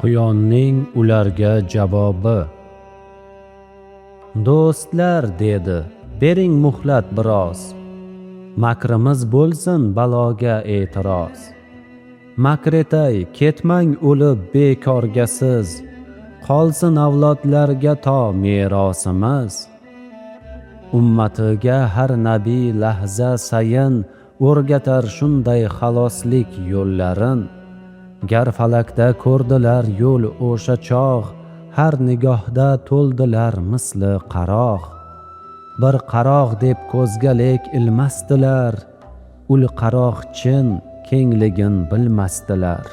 Quyonning ularga javobi: "Do'stlar, – dedi, – bering muhlat biroz. Makrimiz bo'lsin baloga e'tiroz. Makr etay, ketmang o'lib bekorga siz. Qolsin avlodlarga to merosimiz. Ummatiga har nabiy lahza sayin o'rgatar shunday xaloslik yo'llarin. Gar falakda ko'rdilar yo'l o'sha chog', har nigohda to'ldilar misli qarog'. Bir qarog' deb ko'zga lek ilmasdilar, ul qarog' chin kengligin bilmasdilar."